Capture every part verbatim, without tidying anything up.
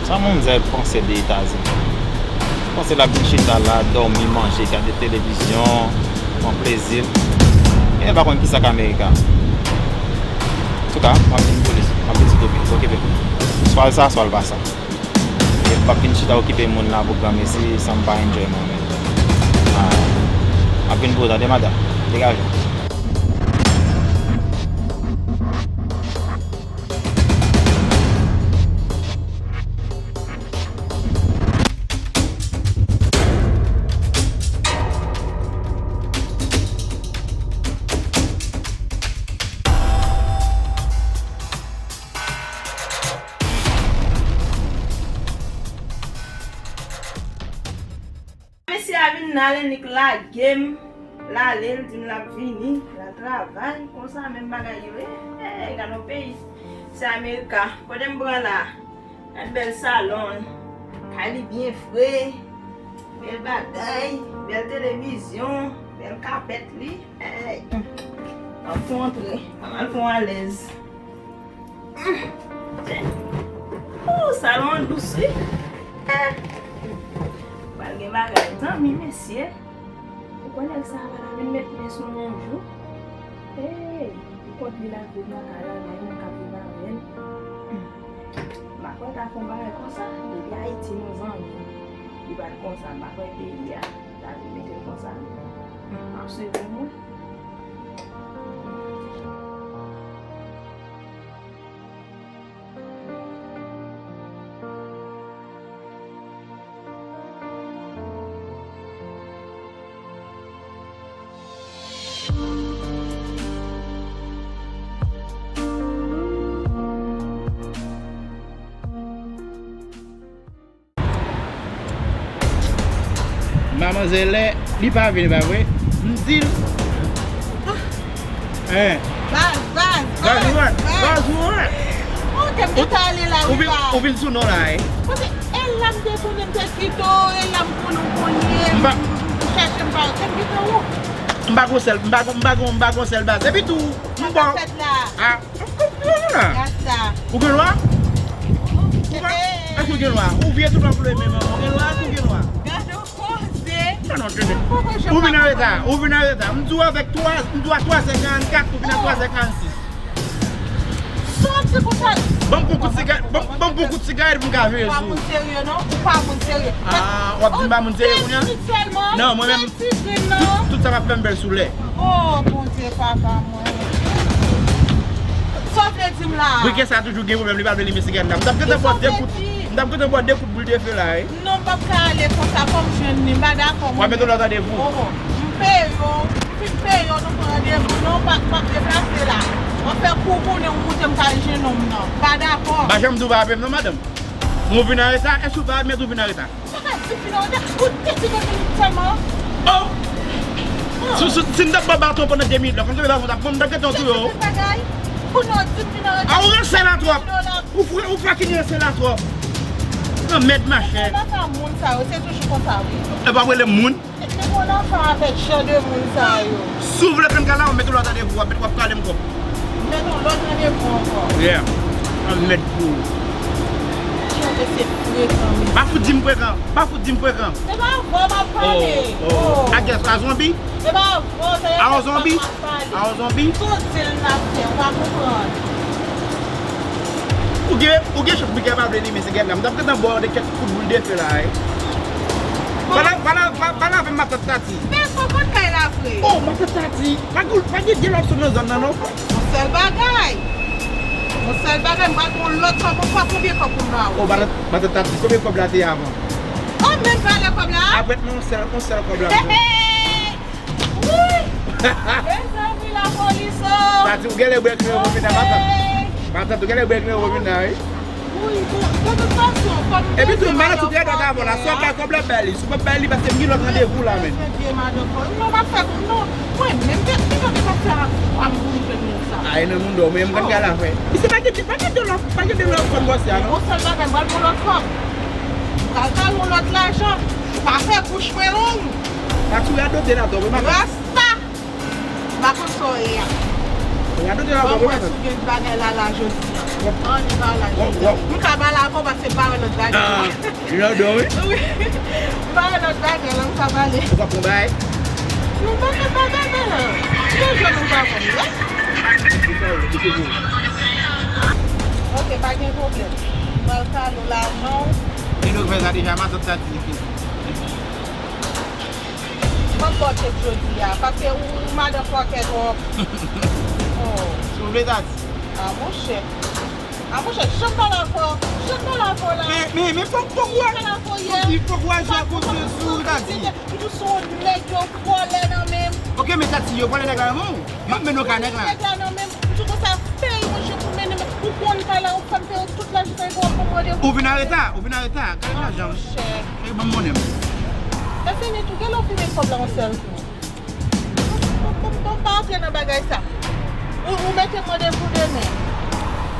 Sa manzè panse de Etazini? Panse l ap vin chita la, dòmi, manje, gade televizyon, pran plezi l. Genlè l pa konn kisa k Amerika. Antouka, m ap vin pou li, m ap vin sou topi, okipe. Swa l sa, swa l pa sa. E m p ap vin chita okipe moun la pou granmesi san m pa enjoy mwen menm. Ah, m ap vin pou ou, tande, madanm. Degaje w. Mesye a vin nan ale, nik lage m, l ale, l di m l ap vini, l al travay, konsa menm bagay yo ye. Hey, gade yon peyi. Se Amerika. Kote m pran la? Gad bèl salon. Kay li byen fre. Bèl bagay. Bèl televizyon. Bèl kapèt li. Hey. An fon antre. An al fon alèz. Oh, salon an dous, wi. Eh. Pral gen bagay, zanmi, mesye. Ou kwè nèg sa a pa ta vin met men sou mwen yon jou? Hey, ou kont li l ap viv nan kay la, nan moun k ap viv avè l. M pa kwè l ta fè yon bagay konsa. Depi Ayiti nou zanmi, li pa t konsa. M pa kwè peyi a ta vin mete l konsa. M ap swiv ou, mwen. Manmanzè lè li pa vin, pa vre? M di l. Hein. Baz, baz, baz, baz. Baz, what? Baz, what? Oh, ke m te pale la, wi, baz. Ou vin sou non la, eh. Paske e la m te konnen m te kite w, e la m konnen w konye m, m chèche m pa, ke m kite w. M pa gon sèl, m pa gon, m pa gon, m pa gon sèl baz. Epi tou, m bon. Sa k ap fèt la? Ah. Ou gen lwa? Ou gen lwa? Ou gen, èske ou gen lwa? Ou vye tout wap vle menm, ou gen lwa, èske ou gen lwa? Gade w koze. Non, non, tande. Ou vin an reta, ou vin an reta. M di w avèk twa, m di w a twa zè karannkat, ou vin a twa zè karannsis. Sa w ap di konsa? Ban m pou kout sigarèt, ban m pou kout sigarèt pou m ka veye sou ou. Ou pa moun serye, non? Ou pa moun serye. Ah, w ap di m pa moun serye kounye a? Non, mwen menm, tout, tout sa m ap fè m fè l sou lè. Oh, Bondye, papa mwen. Sa w vle di m la a? Brikè sa toujou gen pwoblèm, li pa vle limen sigarèt la. M t ap gentan ba w de kout, m t ap gentan ba w de kout boul de fe la, wi. Non, m p ap ka ale konsa, fò m jwenn li, m pa dakò mwen. W ap mete yon lòt randevou. Oh, oh. M peye w, m fin peye w, nou pran randevou, non, m p ap, m p ap deplase la. W ap fè kou konnen w moute m kay jwenn nonm nan. M pa dakò. M pa janm di w pa rele m non, madanm. Mwen vin an reta, èske w pa admèt ou vin an reta? Sa ka di vin an reta? Ou te di mwen minit sèlman. Oh! Si, si, si m t ap ba w baton pandan de minit la, kòm se baton t ap pran m, m t ap gentan touye w. Kounye a w di m vin an reta. Ah, ou ranse la twòp. Ou fre, ou fucking ranse la twòp. Nan mèd machè. Se pa sa moun sa yo, se toujou konsa, wi. E pa w rele m moun. Se, se bon anfan avèk jan de moun sa yo. Si w vle pran kay la, w ap mete lòt randevou, w ap, w ap kale m kòb. Mete yon lòt randevou ankò. Yeah. An mèd pou ou. Chante se frekan, mesye. Pa fout di m frekan. Pa fout di m frekan. Se pa avè w m ap pale. Oh, oh. A kiyès? A zonbi? Se pa avè w, se avè w m ap pale. A yon zonbi? A yon zonbi? Tout di l n ap fè, w pa konprann. Ou gen, ou gen chans Brikè pa vle limen sigarèt la. M t ap gentan ba w de kèk kout boul de fe la, wi. Pa la, pa la, pa, pa la avè m, matant Tati. Men fò kot kay la vre. Oh, matant Tati. Pa gen, pa gen de lòt opsyon nan zòn nan, non. Yon sèl bagay. Yon sèl bagay, m pral pran yon lòt kòb ankò, konbyen kòb pou m ba ou? Oh, matant, matant Tati, konbyen kòb la te ye avan? Oh, menm valè kòb la? Apre, yon sèl, yon sèl kòb la. Wi! Mezanmi, lapolis, oh! Tati, ou genlè bwè kleren pou vin nan, matant. Matant, ou genlè bwè kleren pou vin nan, wi. Wi, bon, de tout fason, kòm... Epi tou, m pa nan tout rèd avan la, si w ap bay kòb la, bay li. Si w p ap bay li, paske m gen lòt randevou la, menm. Mwen vye madanm, non, m ap fè, non, mwen menm, ki, ki jan de bagay sa, m pou m jwenn moun sa? Ay, nan moun dò, mwen, m konn kay la fè. Isi pa gen, pa gen de lòt, pa gen de lòt fòn bòs ya, non? Yon sèl bagay, m pral pran lòt kòb. M pral ba l yon lòt lajan. Pa fè bouch mwen long. Tati, ou radote la twòp, wi, matant. Rasta! M pa konn sa w ye a. Ou radote la twòp, wi, matant. Ban m wè si w gen bagay la, la, jodi a. Ann, pa la, jodi a. M ka pale avè w paske m pa wè lòt Ah, li nan do, wi. Wi. M pa wè lòt bagay la, m ka pale. Ou pa pran bagay? Non, pa fè bagay, non. Yon jou nou pa konn, wi. Ok, pa gen pwoblèm. Mwen ka lou lajan w. E nou fè sa deja, matant sa di li fini. Mwen bò tèt jodi a, paske ou, ou madan fòkè twòp. Oh. Si w vle sa di. Ah, monchè. Ah, monchè, janm pale avè w, janm pale avè w la. Men, men, men, fòk, fòk wè. Janm pale avè w yè. Fòk di, fòk wè, jan kote sou, sa di. M di w se yon nèg yo vòlè nan men m. Ok, men sa di, yo vòlè nèg la nan men w. Yo mennen w ka nèg la. Nèg la nan men m. M di w konsa, peye yon jou pou mennen m. Ou konn kay la, ou fè m peye tout lajan sa pou w mande. Ou vin an reta, ou vin an reta. Kay lajan. Chè. Chè, ban m monnen m. E fini tou, gen lè w fin met kòb la yon sèl kou. Bon, bon, bon, pa antre nan bagay sa. Ou, ou mete m randevou demen.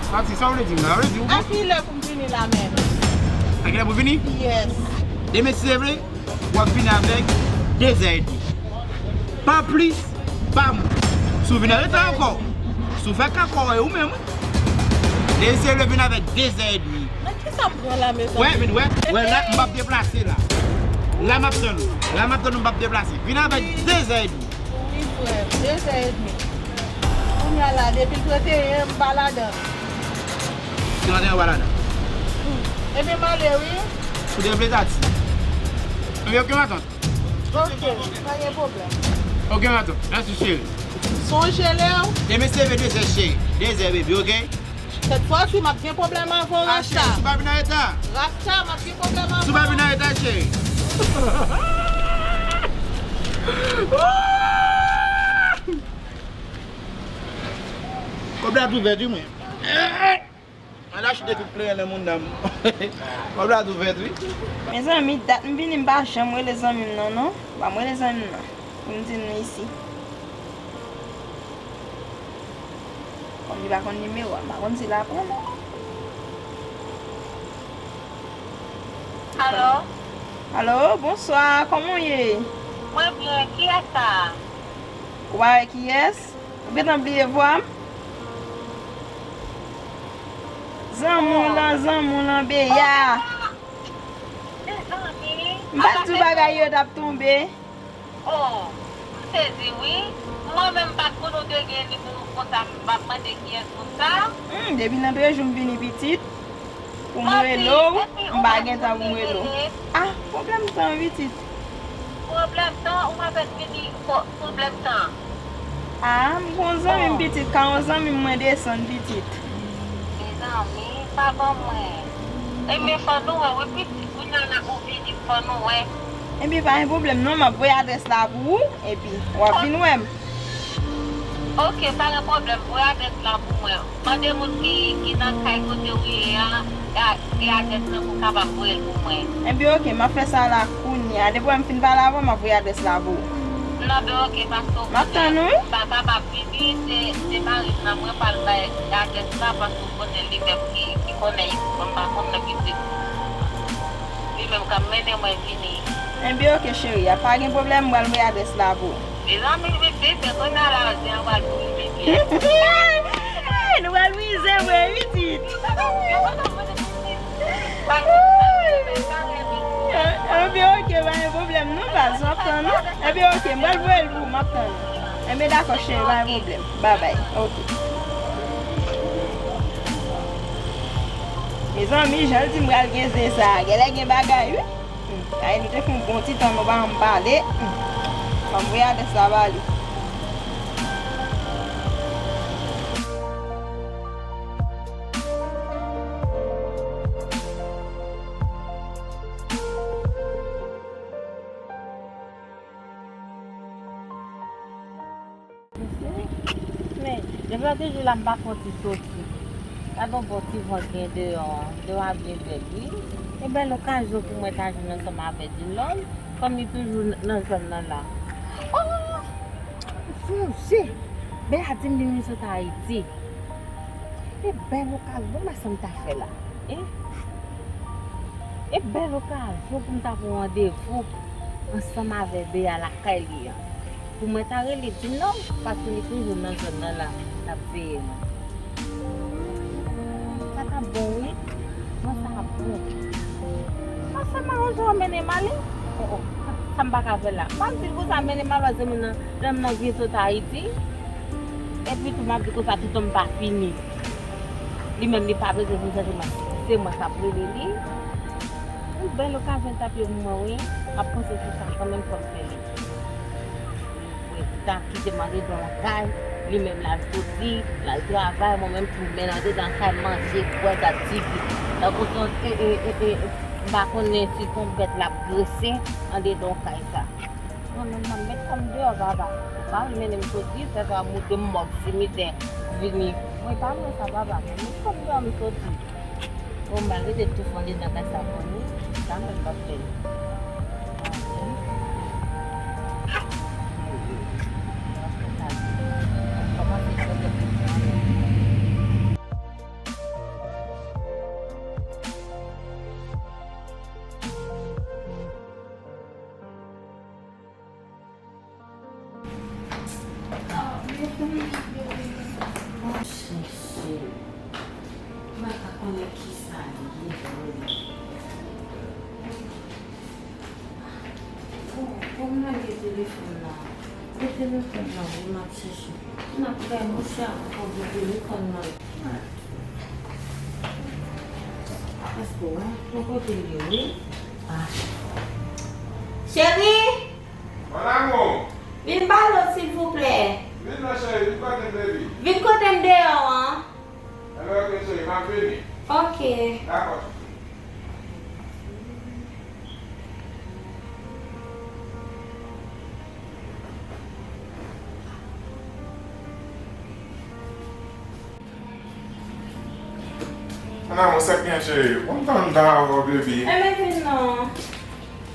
Pati, sa w vle di m la? W vle di w... A ki lè pou m vini la menm? A ki lè pou vini? Yes. Demen, si Dye vle, w ap vini avèk de zè edmi. Pa plis, pa mwens. Si w vin an reta ankò, si w fè kakò, e ou menm, wi. Demen, si Dye vle, vin avèk de zè edmi. Nan ki sa m pran la, mezanmi? Wè, vin wè. Wè, la, m p ap deplase la. La, m ap tann ou. La, m ap tann ou, m p ap deplase. Vin avèk de zè edmi. Wi, frè, de zè edmi. Kounye a la, depi l trannteyen, m pa ladan. Trannteyen w pa ladan? Ebyen, m ale, wi. Ou te vle sa di. Ebyen, ok, matant. Ok, pa gen pwoblèm. Ok, matant. Mèsi, cheri. Sonje lè w. Demen, se de zè, cheri. De zè, baby, ok? Sèt fwa si m ap gen pwoblèm avè w, Rasta. Si w pa vin an reta. Rasta, m ap gen pwoblèm avè w. Si w pa vin an reta, cheri. Kòb la tou vèt, wi, mwen. Mwen la chite tout plenyen nan moun nan. Kòb la tou vèt, wi. Mezanmi, dat m vini, m pa janm rele zanmi m nan, non. Ban m rele zanmi m nan. Pou m di l nou isi. Kòm li pa konn nimewo a, m pa konn si l ap pran l. Alo? Alo, bonswa, kòman w ye? Mwen byen, kiyès sa a? Ou pa wè kiyès? Ou gentan bliye vwa m? Zanmi w lan, zanmi w lan, Beya. Oh, mezanmi. M pa t di w bagay yo t ap tonbe. Oh, m sezi wi. Mwen menm m pa t konnen w te gen nimewo konsa, m ap mande kiyès moun sa. Hmm, depi nan premye jou m vini pitit, pou m rele w, m pa gen tan pou m rele w. Ah, pwoblèm tan wi pitit. Pwoblèm tan, ou pa fèk vini pwoblèm tan. Ah, m gon zanmi m pitit, ka yon zanmi m mwen desann pitit. Mezanmi, pa ban mwen. Ebyen fò nou wè wi pitit, kounye a la ou vini fò nou wè. Ebyen pa gen pwoblèm non, m ap voye adrès la pou ou, epi w ap vin wè m. Ok, pa gen pwoblèm, voye adrès la pou mwen. Mande moun ki, ki nan kay kote w ye a, e adrès lan pou w kapab voye l pou mwen. Ebyen ok, m ap fè sa la kounye a. Depi m fin pale avè w, m ap voye adrès la pou ou. Non, ben ok, paske w konnen m pa kapab vini, se, se mari m nan mwen pral bay adrès la, paske w konnen li menm ki, ki konnen isit, mwen m pa konn nan pitit. Li menm k ap mennen mwen vini. Ebyen ok cheri, a pa gen pwoblèm, m pral voye adrès la pou ou. Mezanmi, pitit, se kounye a la, jan w pral pou vini. Nou pral brize vre, pitit. Ebyen ok, pa gen pwoblèm non, baz, m ap tann ou. Ebyen ok, m pral voye l pou ou, m ap tann ou. Ebyen dakò cheri, pa gen pwoblèm. Babay, ok. Mezanmi, jan l di m pral gen zen sa a, genlè gen bagay wi. Hmm, ay, nou te fè yon bon ti tan nou pa janm pale. Hmm. Ban m voye adrès la ba li. Men, depi lòt jou la, m pa fè yon ti soti. Gade yon bon ti van k gen deyò an. Deyò a byen bèl, wi. E bèl okazyon pou mwen ta jwenn ansanm avè Dinòl, kòm li toujou nan zòn nan la. Oh! M sonje! Bèya di m li vin sot Ayiti. E bèl okazyon, m wè sa m ta fè la. E, e bèl okazyon pou m ta pran randevou ansanm avè Bèya lakay li an. Pou mwen ta rele Dinòl, paske li toujou nan zòn nan la, l ap veye mwen. Hmm, sa t ap bon wi. Bon, sa t ap bon. Sa m aranje w mennen m ale? Oh, oh. Sa m pa ka fè la. M ap di l konsa mennen m al wè se moun nan, lè m nan vye sot Ayiti. Epi tou m ap di konsa tout tan m pa fini. Li menm li pa bezwen vin chèche mwen. Se mwen k ap rele li. Yon bèl okazyon l t ap ye pou mwen wi. M ap panse sou sa kanmenm fò m fè li. Li ta kite m andedan lakay, li menm l al soti, l al travay, mwen menm tou men andedan kay manje, bwè, gad T V. Tankou se yon, e, e, e, e, m pa konnen si se yon bèt l ap grese andedan kay sa. Mwen menm m ap met kò m deyò papa. Ou pa vle mennen m soti, sèl sa w ap montre m mòg simitè vini. Mwen pa vle sa papa, mwen met kò m deyò m soti. Bon, m al rete touf andedan kay sa pou nou. Sa menm p ap fè l. Mwen chèche. Mwen pa konnen kisa li ye vre. Bon, bon, m lage telefòn nan. Gen telefòn nan, wi, m ap chèche. M ap fè mouche a pran telefòn nan. Èske w wè? Yon kote l ye, wi. Ah. Cheri! Mon amour! Vin balo, silvouplè. Vin non, cheri, vin kote m, baby. Vin kote m deyò an. Enben, ok, cheri, m ap vini. Ok. Dakò, chouchou. Mon amour, sa k gen, cheri? Kontan m ta avè w, baby. Enben, vin non.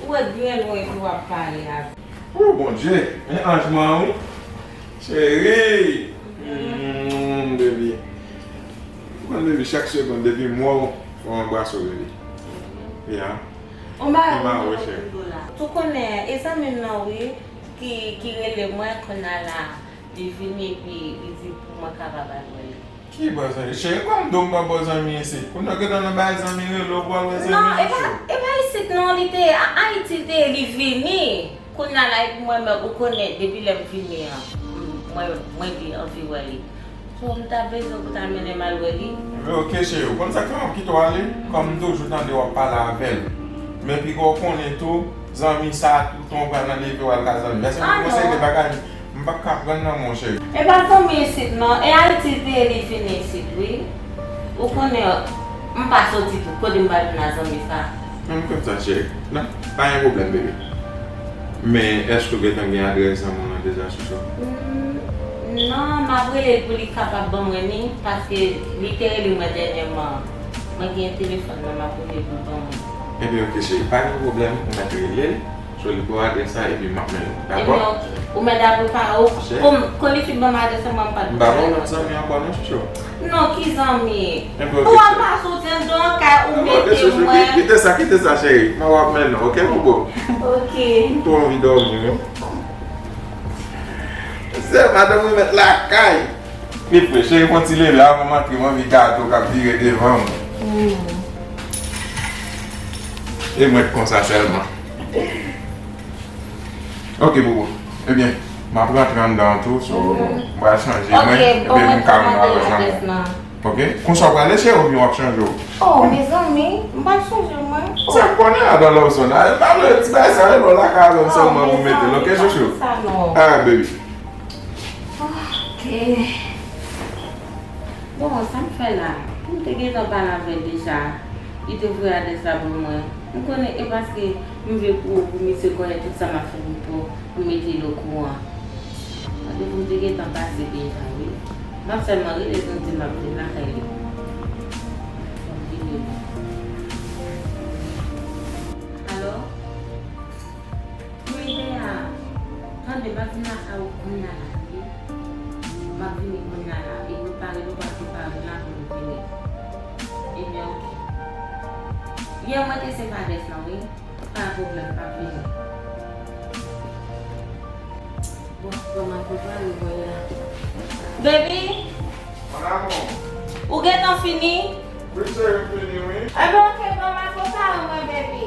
Ou ret byen lwen epi w ap pale avè m. Oh, Bondye, men anj mwen an, wi. Cheri! Mm, baby. Ou konn, baby, chak segonn, depi m wè w, fò m anbrase w, baby. Yeah. Ou mare mwen, cheri. Ou konnen, e zanmi m nan, wi, ki, ki rele mwen, kounye a la, li vini, epi li di pou mwen kapab al wè li. Ki bò zanmi? Cheri, kòm do m pa bò zanmi isit. Kounye a w gentan nan bay zanmi rele w pou al wè zanmi an cho. Non, e pa, e pa isit non, li te ye. A-, Ayiti li te ye, li vini. Kounye a la, epi mwen menm, ou konnen, depi lè m vini an, m, mwen, mwen li anvi wè li. So, m ta bezwen pou ta mennen m al wè li. Ebyen, ok, cheri, ou konn sa k fè m ap kite w ale? Kòm m toujou tande w ap pale avè l. Men piga w konnen tou, zanmi sa a, toutan w pral nan leve w al ka zanmi. Mèsi pou konsèy de bagay. M p ap ka pran nan men w, cheri. E pa zanmi isit non, e Ayiti l te ye li vini isit wi. Ou konnen m pa soti tou, kote m pral vin ak zanmi sa? Men m konn sa, cheri. Non, pa gen pwoblèm, bebe. Men èske w gentan gen adrès zanmi w lan deja, chouchou? Mm, non, m ap rele l pou li kapab ban mwen li, paske li te rele mwen dènyèman. Mwen gen telefòn nan, m ap rele l pou l ban mwen. Ebyen, ok, cheri, pa gen pwoblèm, ou mèt rele l. So, li ba w adrès la epi m ap mennen w, dakò? Ebyen, ok. Ou mèt al prepare w. Cheri. Kon, kon li fin ban m adrès la, mwen m pa t. M pa ba w lòt zanmi ankò non, chouchou. Non, ki zanmi? Ebyen, ok, cheri. Ou ap pa soti anndan kay ou mete mwen. Kite sa, kite sa, cheri. Mwen w ap mennen w, ok, boubo? Ok. M twò anvi dòmi, wi. Se madanm remèt lakay. Li pre, cheri, fè yon ti leve avan m antre, m anvi gato k ap vire devan m. Mm. E mwen k konsa sèlman. Ok, boubo. Ebyen, m ap rantre anndan an tou, so, m pral chanje mwen, epi m ka vin avè zanmi w. Ok? Konsa w prale, cheri, oubyen w ap chanje w? Oh, mezanmi, m pral chanje mwen. Sa k konnen adan love song la? E pa vle ti bagay sa, rele w lakay avè m sèlman pou mete l, ok, chouchou? Alright, baby. Ok. Bon, sa m fè la? M te gentan pale avè l deja. Li te voye adrès la pou mwen. M konnen e paske m vle pwouve pou misye konnen tout sa m ap fè pou, pou, pou mete l okouran. Randevou m te gentan pase deja, wi. M ap sèlman rele l pou m di l m ap vin lakay li. M ap vini. Alo? Wi, Bea, tande, m ap vin lakay ou kounye a la, wi. M ap vini kounye a la. E prepare nou pral prepare la pou nou vini. Ebyen, ok. Yè mwen te sèvi adrès lan, wi. Pa gen pwoblèm, m ap vini. Bon, bon, m ap prepare mwen la. Baby! Mon amour. Ou gentan fini? Wi, cheri, m fini, wi. Enben, ok, bon, m ap prepare mwen, baby.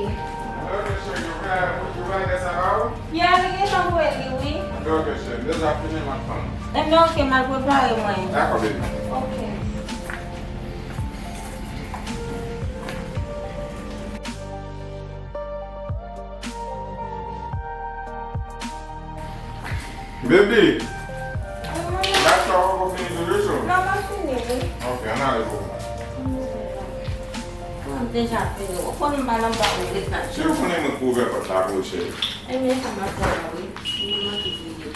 Enben, oke, m al prepare mwen. Dakò, baby. Oke. Baby! Gad sa w poko fini tou, Jojo? Non, m ap fini, wi. Oke, ann ale pou mwen. Mwen deja fini. Ou konnen m pa nan bak ou ret la. Si w konnen mwen k ouvè pòt la pou ou, cheri. Ebyen, sa m ap fè la, wi. Mwen manke fini tou.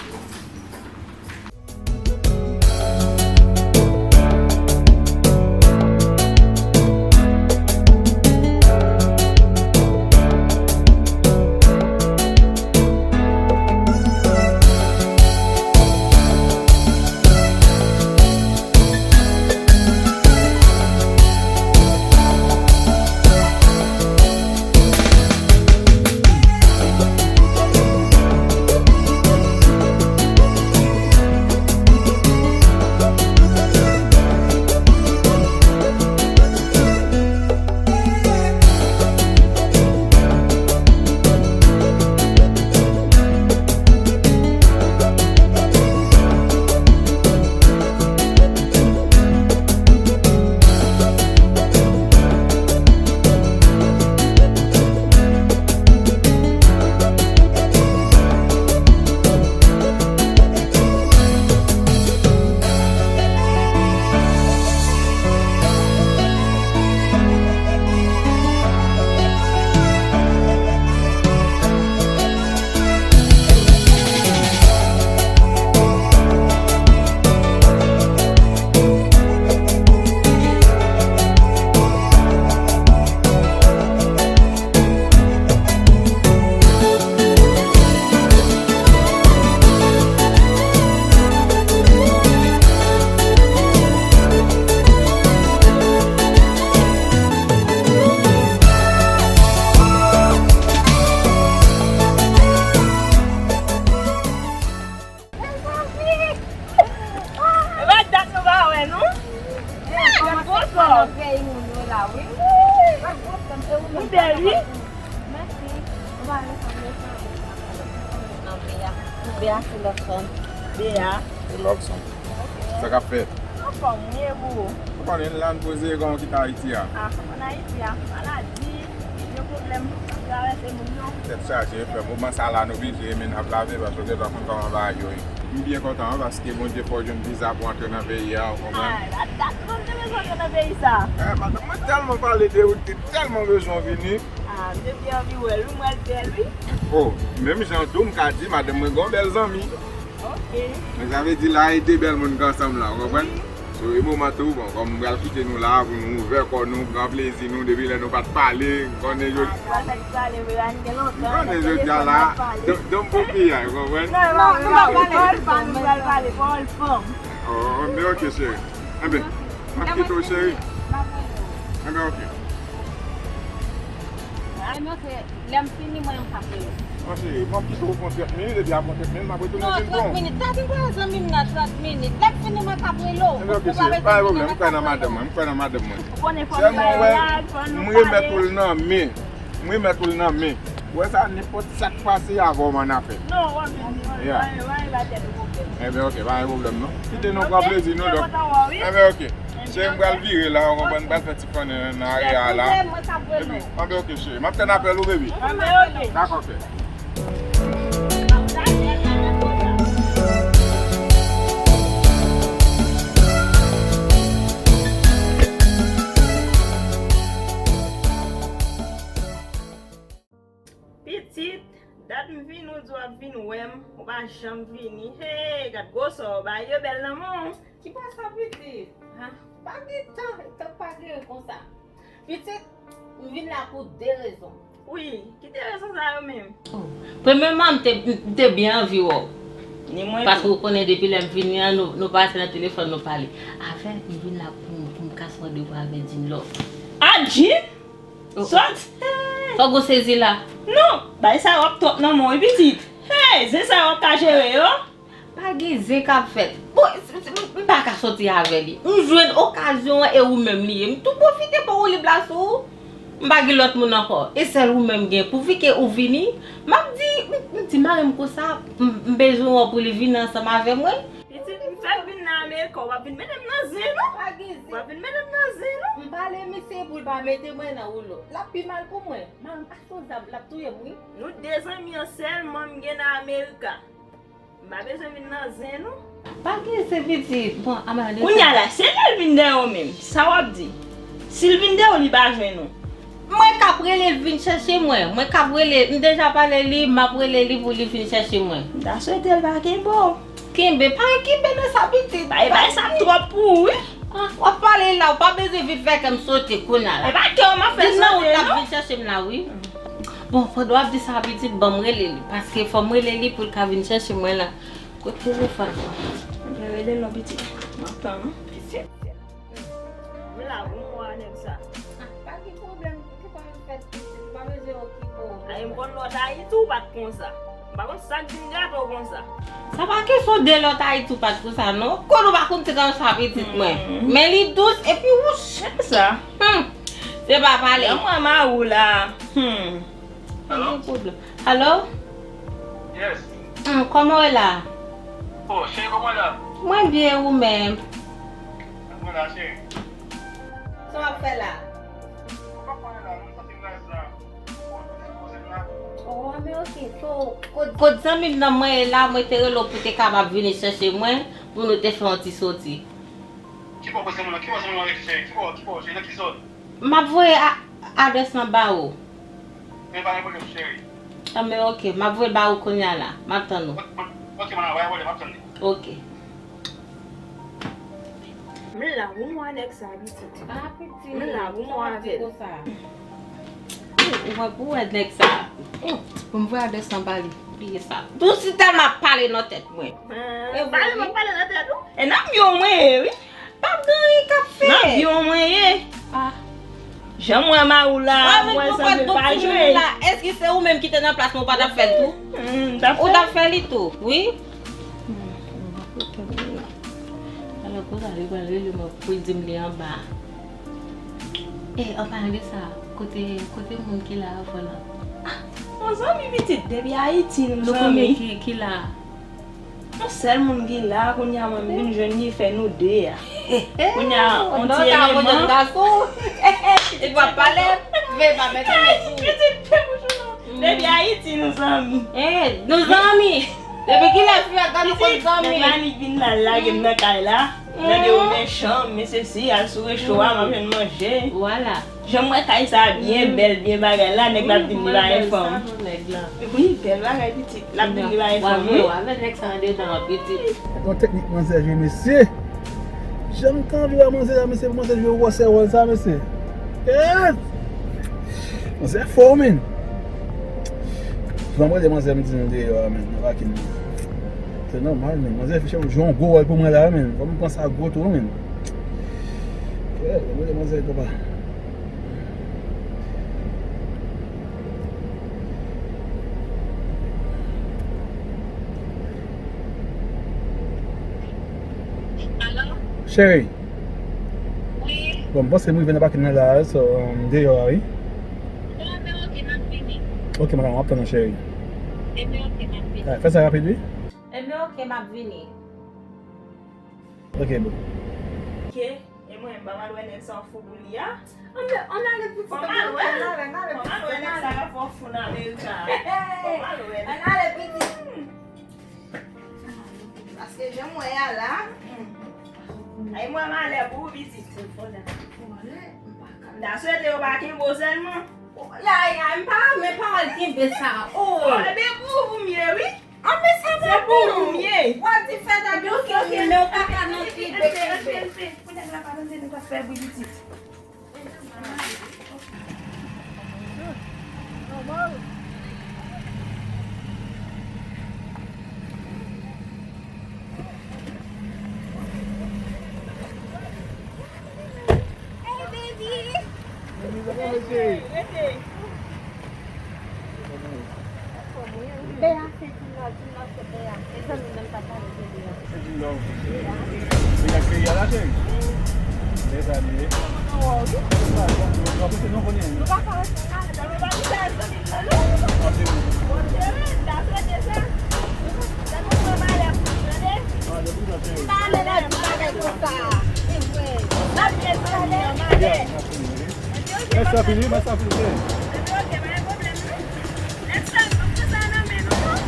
Mezanmi! E pa dat nou pa wè, non? Eh, kòman se fè nan peyi moun yo la, wi. Ou bèl, wi. Mèsi. Ou pa resanble sa. Non, Bea. Bea se lòt fanm. Bea. Se lòt fanm. Sa k ap fèt? Anfòm, wi, e ou? Ou konnen la n poze, kòman w kite Ayiti a? Ah, ann Ayiti a, maladi, vye pwoblèm ap travèse moun yo. Tèt chaje, frè m. Moman sa la, nou blije, men n ap lave, paske w gentan konn kòman bagay yo ye. M byen kontan, wi, paske Bondye fè w jwenn viza pou antre nan peyi a, ou konprann? Ah, dat, dat, nou te bezwen antre nan peyi sa. Eh, madanm mwen tèlman pale de ou, li te tèlman bezwen w vini. Ah, m te byen anvi wè l, wi, m wè l bèl, wi. Oh, menm jan tou, m ka di, madanm mwen gen yon bèl zanmi. Ok. Men sa vle di la e de bèl moun k ansanm la, ou konprann? Wi. So, e moman tou, bon, kòm m pral kite nou la pou nou ouvè kò nou, pran plezi nou, depi lè nou pa t pale, m konnen jodi. Ah, nou pral fè ti pale vre, ann gen lontan. M konnen jodi a la, don't, don't put me, ou konprann? Non, non, non, nou pral pale, pawòl fanm, nou pral pale, pawòl fanm. Oh, men ok, cheri. Enben, m ap kite w, cheri. Enben, ok. Ay, men ok. Lè m fini, mwen, m ka fè yo. Non, cheri, m ap kite w pou trant minit, epi apre trant minit, m ap retounen vin pran w. Non, trant minit. Gade, m pran zanmi m nan trant minit. Lè m fini, mwen k ap rele w. Enben, ok, cheri, pa gen pwoblèm, m kwè nan madanm mwen, m kwè nan madanm mwen. Ou konnen fò nou bay rad, fò nou pale. Sèlman, wè, m remèt ou l nan men. M remèt ou l nan men. Ou wè sa, nenpòt sa k pase, avè w m annafè. Non, w ap vin, w ap vin, w ap vin, pa tèt ou pwoblèm. Enben, ok, pa gen pwoblèm, non. Kite nou pran plezi nou, donk. Enben, ok. Cheri, m pral vire la, ou konprann, m pral fè ti konnen nan area a la. Epi, anben, ok, cheri. M ap tann apèl ou, baby. Dakò, frè. Pitit, dat m vini, ou di w ap vin wè m, ou pa janm vini. Hey, gad gwosè w, bagay yo bèl nan men w. Ki bò sa, pitit? Ha? Pa gen tan, tan pa gen konsa. Pitit, m vin la pou de rezon. Wi, ki de rezon sa yo menm? Oh. Premyèman, m te, m te byen anvi wè w. Ni mwen tou. Paske ou konnen depi lè m vini an, nou, nou pase nan telefòn, nou pale. Avè, m vin la pou, pou m kase randevou avè Jean Love. A, Jean? Oh, oh. Sòt! Fòk ou sezi la. Non, bay sa yo ap twòp nan men w, wi, pitit. Hey, zen sa yo ap ka jere yo. Pa gen zen k ap fèt. Bon, m, m, m pa ka sòti avè li. M jwenn okazyon an e ou menm li ye. M tou pwofite ba w lib la sou ou. M pa gen lòt moun ankò. E sèl ou menm gen. Pouvi ke ou vini, m ap di, m, m di mari m konsa, m, m bezwen wè w pou li vini ansanm avè mwen. Pitit, m Amerika, w ap vin mete m nan zen, non? Pa gen zen. W ap vin mete m nan zen, non? M pale misye pou l pa mete mwen nan woulo. L ap pi mal pou mwen. Madanm achte yon zam, l ap touye m, wi. Nou de zanmi an sèlman m gen nan Amerika. M pa bezwen vin nan zen, non. Pa gen zen, pitit. Bon, Amara de Kounye a la, se lè l vin dèyè w menm. Sa w ap di? Si l vin dèyè w, li pa jwenn ou. Mwen k ap rele l vin chèche mwen. Mwen k ap rele, m deja pale li, m ap rele li pou li vin chèche mwen. M ta swete l pa kenbe w. Kenbe, pa gen kenbe nan sa, pitit. Bay, bay sa twòp pou ou, wi. Ah, w ap pale la, ou pa bezwen vin fè kè m sote kounye a la. E pa kè w m ap fè sote, non. Di nan wout l ap vin chèche m la, wi. Bon, pandan w ap di sa, pitit, ban m rele li. Paske fò m rele li pou l ka vin chèche mwen la. Kot telefòn mwen? Mwen rele l non, pitit. M ap tann ou. Pitit. Mwen la, bon, mwen nèg sa. Ah, pa gen pwoblèm. Ki pa fèt pitit, ou pa bezwen okipe w. Ay, m konn lòt Ayiti ou pa t konsa. M pa konn sa k vin gate w konsa. Sa pa kesyon de lòt Ayiti ou pa t konsa, non. Kote ou pa konn te nan sa pitit mwen. Men li dous epi wouch. Se sa. Hmm. Se pa pale. Lè mwen ma ou la. Hmm. Pa gen pwoblèm. Alo? Yes. Hmm, kòman w ye la? Oh, cheri, kòman w ye la? Mwen byen, ou menm? Mwen la, cheri. Sa w ap fè la? Mwen pa konnen la, mwen soti gaz la. Mwen poze, poze la. Oh, men ok. So, kot, kot zanmi m nan mwen ye la, mwen te rele w pou te kapab vini chèche mwen, pou nou te fè yon ti soti. Ki bò zanmi w nan? Ki bò zanmi w nan rete, cheri? Ki bò, ki bò, cheri? Nan ki zòn? M ap voye a-, adrès lan ba ou. Men pa gen pwoblèm, cheri. Anben, ok. M ap voye l ba ou kounye a la. M ap tann ou. Ok, ok, ok, madam, pa gen pwoblèm, m ap tann li. Ok. Men la, ou mwen nèg sa, pitit. Ah, pitit. Men la, ou mwen avè l. Ou wè, ou wè nèg sa. Oh, pou m voye adrès lan ba li. Bliye sa. Tou si tèlman ap pale nan tèt mwen. E vre, wi. Pale, m ap pale nan tèt ou. E nan byon mwen ye, wi. Pa gen anyen k ap fèt. Nan byon mwen ye. Ah. Jan m wè Maou la, m wè l sanble l pa jwe. Èske se ou menm ki te nan plas mwen, ou pa t ap fè l tou? Hmm, m t ap fè. Ou t ap fè li tou, wi. Alò, kounye a li pral rele mwen pou l di m li anba. E, an palan de sa, kote, kote moun ki la avan la? Ah, yon zanmi pitit, depi Ayiti, nou zanmi. Ki, ki la? Yon sèl moun ki la, kounye a mwen, m vin jwenn li, fè nou de a. Kounye a, yon ti eleman. Pitit w ap pale, veye pa mete men sou ou. Depi Ayiti, nou zanmi. Eh, nou zanmi. Depi kilè fi a gade nou konn zanmi? Nèg la annik vin la, lage m nan kay la. Nèg yo mechan, men sesi, al sou recho a, m ap jwenn manje. Vwala. Jan m wè kay sa a byen bèl, byen bagay la, nèg la ap vin li pa gen fanm. Wi, bèl bagay pitit. L ap vin li pa gen fanm, wi. Wè nèg sa andedan an pitit. Yon teknik manzè jwe, mesye. Jan m t anvi wè manzè la, mesye, pou manzè jwe wòsè wòl sa, mesye. Yes! Manzè fò, men. Jan m rele manzè, m di l deyò a, men, nan pakin. Se nòmal, men. Manzè fè jwe yon gwo wòl pou mwen la, men. Fò m pran sa gwo tou, men. Yeah, m rele manzè, papa. Alo? Cheri. Wi. Bon, m panse m rive nan pakin nan la, so, um, deyò a, wi. Bon, men ok, m ap vini. Ok, madam, m ap tann ou, cheri. Ebyen, ok, m ap vini. Alright, fè sa rapid, wi. Ebyen, ok, m ap vini. Ok, boo. Ok, e mwen, m pa mal wè nèg sa fou pou li a. Ann, ann ale pitit, ann ale, ann ale, ann ale, pitit, ann ale. Ann ale, pitit. Ann ale, pitit. Paske jan m wè a la, hmm. Ay, mwen malè pou ou, pitit. M ta swete yo pa kenbe w sèlman. Yaya, m pa renmen pawòl kenbe sa. Oh. Oh, ebyen, pou ou, pou m ye, wi. Ann, men sa pa bon. Se pou ou, pou m ye. W ap di fè ta dous, men w pa ka nan kenbe, kenbe. Pou nèg la pa tande nou t ap fè bri pitit. Hey, baby. Baby, kòman w ye? Bea, se Djinò, Djinò se Bea. E zanmi m nan m t ap pale de Bea. Se Djinò. Bea k peyi a la, cheri? Bea sa li ye. Mwen konn wè w, wi. Mwen pa ka rete la. Mwen pa ka rete la, zanmi m nan, non. Mwen pa ka rete la. Mwen pa ka rete la. Mwen pa ka rete la. Mwen pa ka rete la. Sa fini, mwen sa fini. Epi, ok, pa gen pwoblèm, non. Nèg sa, nou pran sa nan men nou, non.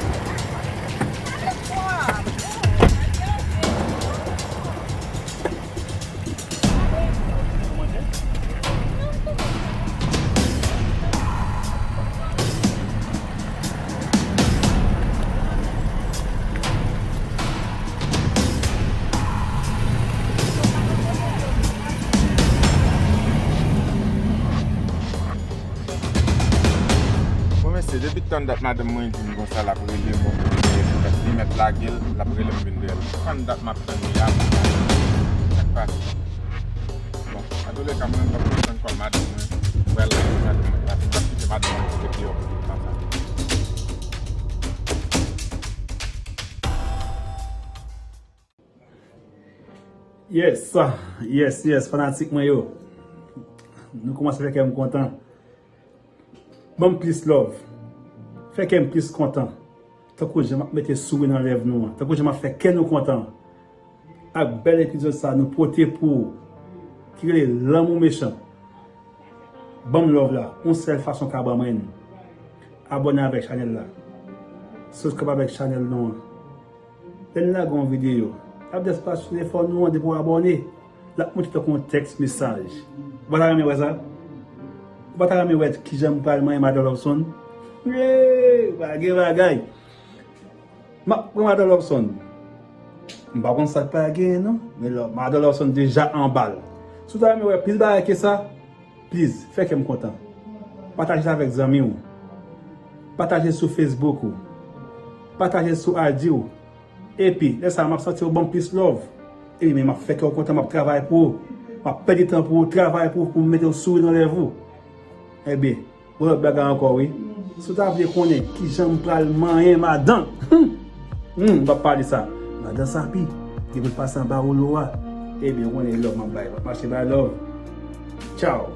Bon, mesye, depi tann dat madanm mwen di m konsa l ap rele m, bon, li mèt lage l, l ap rele m vin dèyè l. Tann dat m ap tann li a, bon, sa k pase? Bon, antoulèka, mwen, m p ap pran kòl madanm mwen. Mwen pral lage madanm mwen. Paske m p ap kite madanm mwen kite deyò pou tout sa. Yes, yes, yes, fanatik mwen yo. Nou kòmanse fè kè m kontan. Ban m plis love. Fè kè m plis kontan. Tankou jan m ap mete souri nan lèv nou an. Tankou jan m ap fè kè nou kontan. Ak bèl epizòd sa nou pote pou ou. Ki rele Lanmou Mechan. Ban m love la. Yon sèl fason ka ban mwen. Abòne avèk chanèl la. Subscribe avèk chanèl nou an. Lè n lage yon videyo, l ap desann sou telefòn nou an depi w abòne. L ap monte tankou yon tèks mesaj. Ou pa ta renmen wè sa? Ou pa ta renmen wè kijan m pral manyen Madan Lobson? Hey, pa gen bagay. M ap pran Madan Lobson. M pa konn sa k pral genyen non, men Lo-, Madan Lobson deja anba l. Si w ta renmen wè plis bagay ke sa, please, fè kè m kontan. Pataje l avèk zanmi w. Pataje l sou Facebook ou. Pataje l sou I G w. Epi, lè sa a, m ap santi w ban m plis love. Epi, men m ap fè kè w kontan, m ap travay pou ou. M ap pèdi tan pou ou, travay pou ou, pou m mete yon souri nan lèv ou. Ebyen, yon lòt bagay ankò, wi. Si w ta vle konnen kijan m pral manyen madan, hmm, hmm, m p ap pale sa. Madan Sapi, gen pou l pase anba wolo a. Ebyen, ou konnen love m ap bay, m ap mache bay love. Tchaw.